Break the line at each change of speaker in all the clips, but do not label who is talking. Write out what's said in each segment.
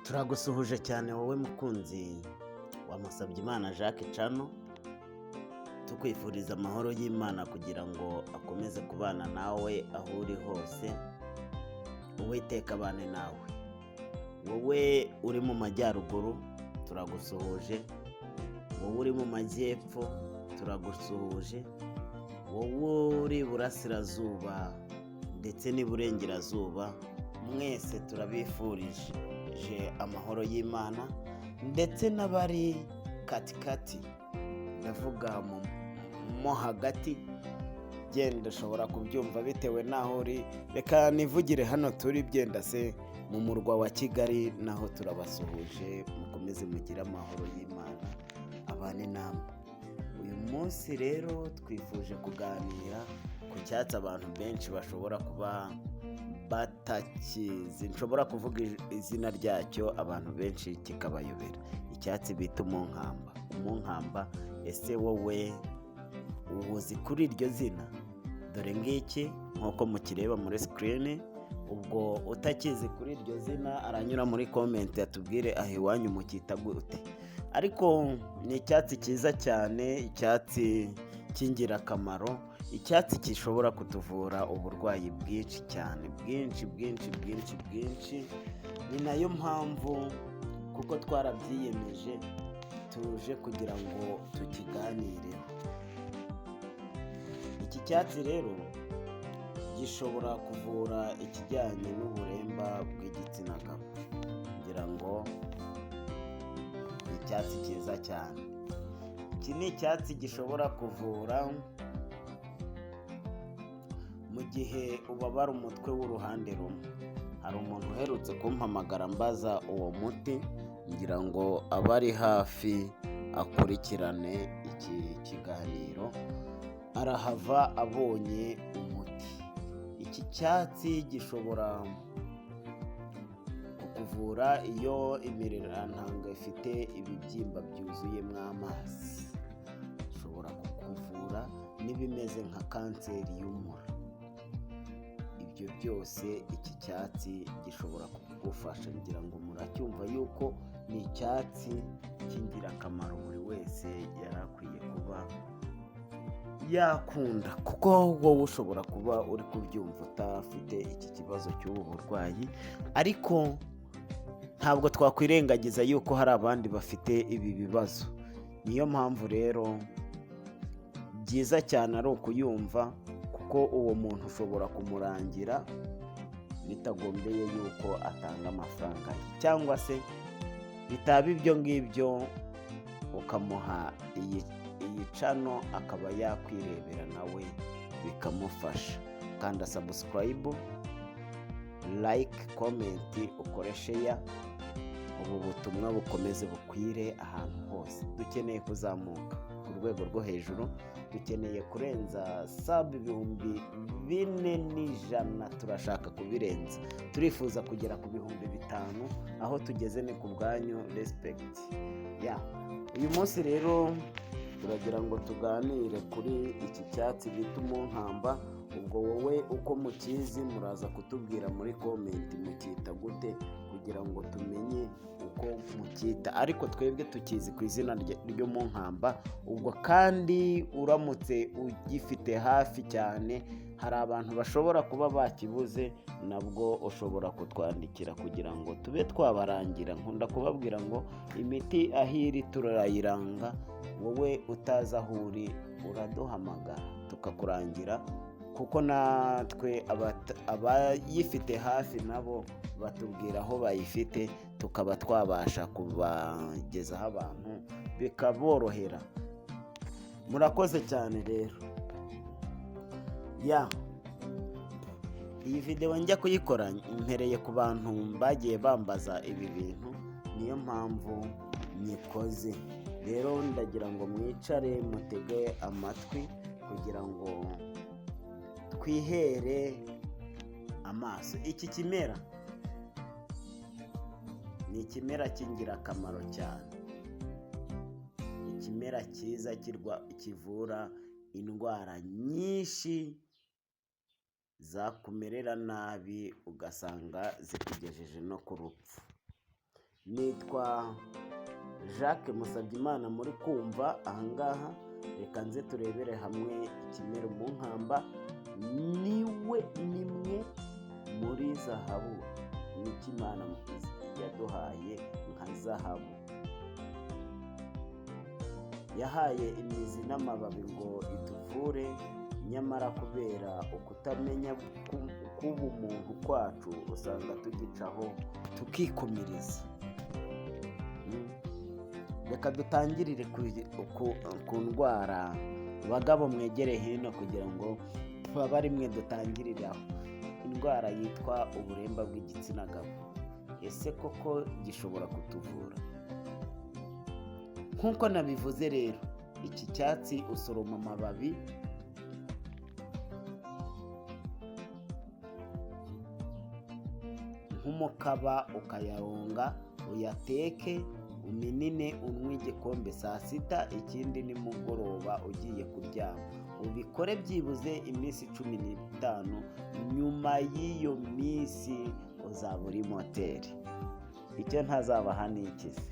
Turagusuhuje cyane wowe mukunzi wa Musabyimana Jacques Cano, tukwifuriza amahoro y'Imana kugira ngo akomeze kubana nawe aho uri hose, Uwiteka abane nawe. Wowe uri mu majyaruguru turagusuhuje, wowe uri mu majyepfo turagusuhuje, wowe uri iburasirazuba ndetse n'iburengerazuba, mwese turabifurije amahoro y'Imana, ndetse n'abari katikati, ndavuga mo hagati, genda ushobora kubyumva bitewe n'aho uri. Reka nivugire hano turi byenda se mu murwa wa Kigali, naho turabasuhuje, mukomeze mugire amahoro y'Imana abane namwe. Uyu munsi rero twifuje kuganira ku cyatsi abantu benshi bashobora kuba batakizi, nshobora kuvuga izina ryacyo abantu benshi kikabayobera, icyatsi bita umunkamba. Umunkamba, ese wowe uwuzi kuri iryo zina? Dore ngiki nk'uko mukireba muri screen. Ubwo utakizi kuri iryo zina aranyura muri comment atubwire aho iwanyu mukita gute. Ariko ni icyatsi cyiza cyane, icyatsi cy'ingirakamaro, icyatsi gishobora kutuvura uburwayi bwinshi cyane, bwinshi bwinshi bwinshi bwinshi. Ni nayo mpamvu kuko twarabyiyemeje tuje kugira ngo tukiganireho. Iki cyatsi rero gishobora kuvura ikijyanye n'uburemba bw'igitsina gabo, ngira ngo ni icyatsi cyiza cyane. Iki ni icyatsi gishobora kuvura mu gihe ubabara umutwe w'uruhande rumwe. Hari umuntu uherutse kumpamagara mbaza uwo muti, ngira ngo abe ari hafi akurikirane iki kiganiro, arahava abonye umuti. Iki cyatsi gishobora kukuvura iyo imirirantanga ifite ibibyimba byuzuyemo amazi, ishobora kukuvura n'ibimeze nka kanseri y'umura. Ibyo byose iki cyatsi gishobora kugufasha, ngira ngo muracyumva yuko ni icyatsi cy'ingirakamaro buri wese yari akwiye kuba yakunda, kuko wowe ushobora kuba uri kubyumva utafite iki kibazo cy'ubu burwayi, ariko ntabwo twakwirengagiza yuko hari abandi bafite ibi bibazo. Niyo mpamvu rero byiza cyane ari ukuyumva, kuko uwo muntu ushobora kumurangira bitagombeye yuko atanga amafaranga ye, cyangwa se bitaba ibyo ngibyo ukamuha iyi channel akaba yakwirebera nawe bikamufasha. Kanda subscribe, like, comment, ukore share, ubu butumwa bukomeze bukwire ahantu hose. Dukeneye kuzamuka ku rwego rwo hejuru, dukeneye kurenza sub 4100, turashaka kubirenza, turifuza kugera ku 5000. Aho tugeze ni ku bwanyu, respect ya. Uyu munsi rero turagira ngo tuganire kuri iki cyatsi bita umunkamba. Ubwo wowe uko mukizi muraza kutubwira muri comment mukita gute, kugira ngo tumenye uko mucyita, ariko twebwe tukizi ku izina ry'umunkamba. Ubwo kandi uramutse ugifite hafi cyane, hari abantu bashobora kuba bakibuze, nabwo ushobora kutwandikira kugira ngo tube twabarangira. Nkunda kubabwira ngo imiti aho iri turayiranga, wowe utazi aho uri uraduhamagara tukakurangira, kuko natwe abayifite hafi nabo batubwira aho bayifite, tukaba twabasha kubagezaho abantu bikaborohera. Murakoze cyane rero. Ya, iyi videwo njya kuyikora mpereye ku bantu bagiye bambaza ibi bintu, niyo mpamvu nyikoze. Rero ndagira ngo mwicare mutege amatwi kugira ngo twihere amaso. Iki kimera ni ikimera cy'ingirakamaro cyane, ikimera cyiza kivura indwara nyinshi zakumerera nabi ugasanga zikugejeje no ku rupfu. Nitwa Jacques Musabyimana muri kumva ahangaha. Reka nze turebere hamwe ikimera umunkamba. Niwe nimwe muri zahabu, nicyo Imana yaduhaye nka zahabu. Yahaye imizi n'amababi ngo ituvure, nyamara kubera ukutamenya k'ubumuntu kwacu usanga tugicaho tukikumiriza. Reka dutangirire ku ndwara. Bagabo, mwegere hino kugira ngo babe ari mwe dutangiriraho. Indwara yitwa uburemba bw'igitsina gabo, ese koko gishobora kutuvura? Nk'uko nabivuze rero, iki cyatsi usoroma amababi nk'umukaba, ukayaronga, uyateke, uminine, unywe igikombe saa sita, ikindi nimugoroba ugiye kuryama. Ubikore byibuze iminsi 15. Nyuma y'iyo minsi uzaba uri moteri. Icyo ntazabaha ni ikizi.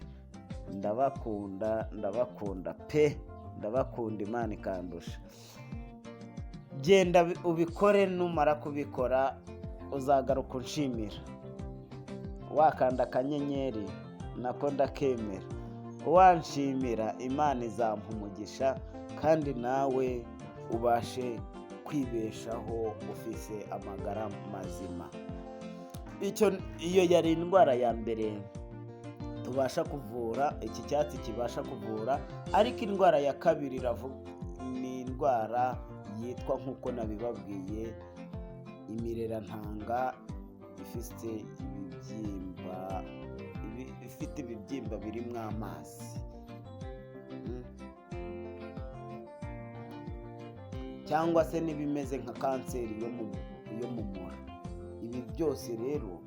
Ndabakunda, ndabakunda pe, ndabakunda Imana ikandusha. Genda ubikore, numara kubikora uzagaruka unshimira. Wakanda akanyenyeri nako ndakemera, wanshimira, Imana izampa umugisha kandi nawe ubashe kwibeshaho ufise amagara mazima. Icyo iyo yari indwara ya mbere tubasha kuvura, iki cyatsi kibasha kuvura. Ariko indwara ya kabiri ni indwara yitwa, nk'uko nabibabwiye, imirerantanga ifite ibibyimba, ifite ibibyimba birimo amazi, cyangwa se n'ibimeze nka kanseri yo mu mura. Ibi byose rero,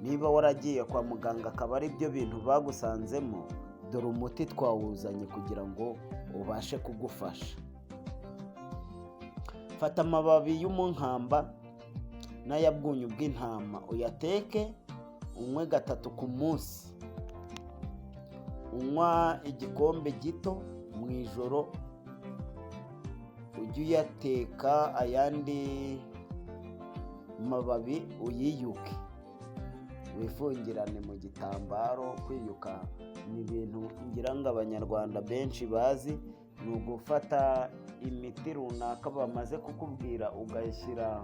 niba waragiye kwa muganga akaba ari byo bintu bagusanzemo, dore umuti twawuzanye kugira ngo ubashe kugufasha. Fata amababi y'umunkamba n'ayabwunyu bw'intama, uyateke, unywe gatatu ku munsi. Unywa igikombe gito mu ijoro. Ujye uyateka, ayandi mababi uyiyuke, wifungirane mu gitambaro. Kwiyuka ni ibintu ngira ngo Abanyarwanda benshi bazi, ni ugufata imiti runaka bamaze kukubwira, ugashyira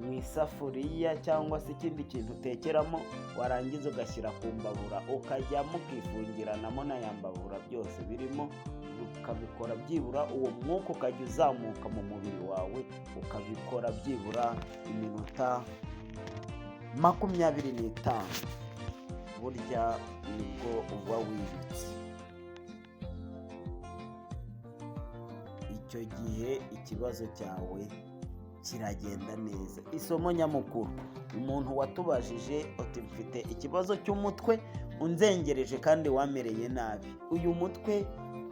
mu isafuriya cyangwa se ikindi kintu utekeramo, warangiza ugashyira ku mbabura, ukajyamo ukifungiranamo na ya mbabura byose birimo. Ukabikora byibura uwo mwuka ukajya uzamuka mu mubiri wawe, ukabikora byibura iminota 25, burya nibwo uba wiyutse. Icyo gihe ikibazo cyawe kiragenda neza. Isomo nyamukuru, umuntu watubajije uti: "Mfite ikibazo cy'umutwe unzengereje kandi wamereye nabi." Uyu mutwe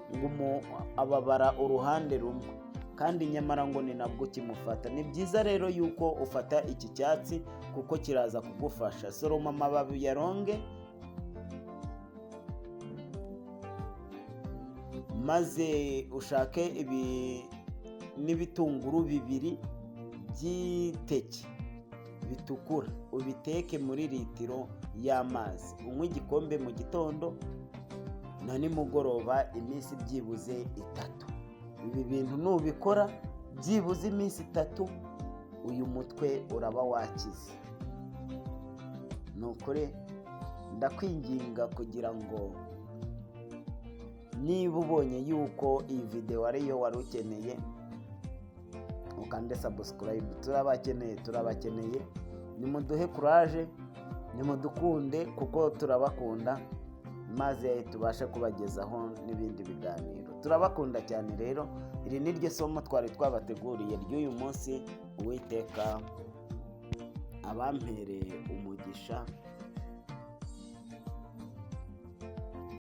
ngo ababara uruhande rumwe, kandi nyamara ngo ni nabwo kimufata. Ni byiza rero yuko ufata iki cyatsi kuko kiraza kugufasha. Soroma amababi ya ronge, maze ushake ibi n'ibitunguru bibiri by'iteke bitukura, ubiteke muri litiro y'amazi, unywe igikombe mu gitondo na nimugoroba iminsi byibuze 3. Ibi bintu nubikora byibuze iminsi 3, uyu mutwe uraba wakize. Ni ukuri ndakwinginga kugira ngo niba ubonye yuko iyi videwo ariyo wari ukeneye, ukande subscribe. Turabakeneye, turabakeneye. Nimuduhe courage, nimudukunde kuko turabakunda, maze tubashe kubagezaho n'ibindi biganiro. Turabakunda cyane. Rero iri ni ryo somo twari twabateguriye ry'uyu munsi. Uwiteka abampereye umugisha.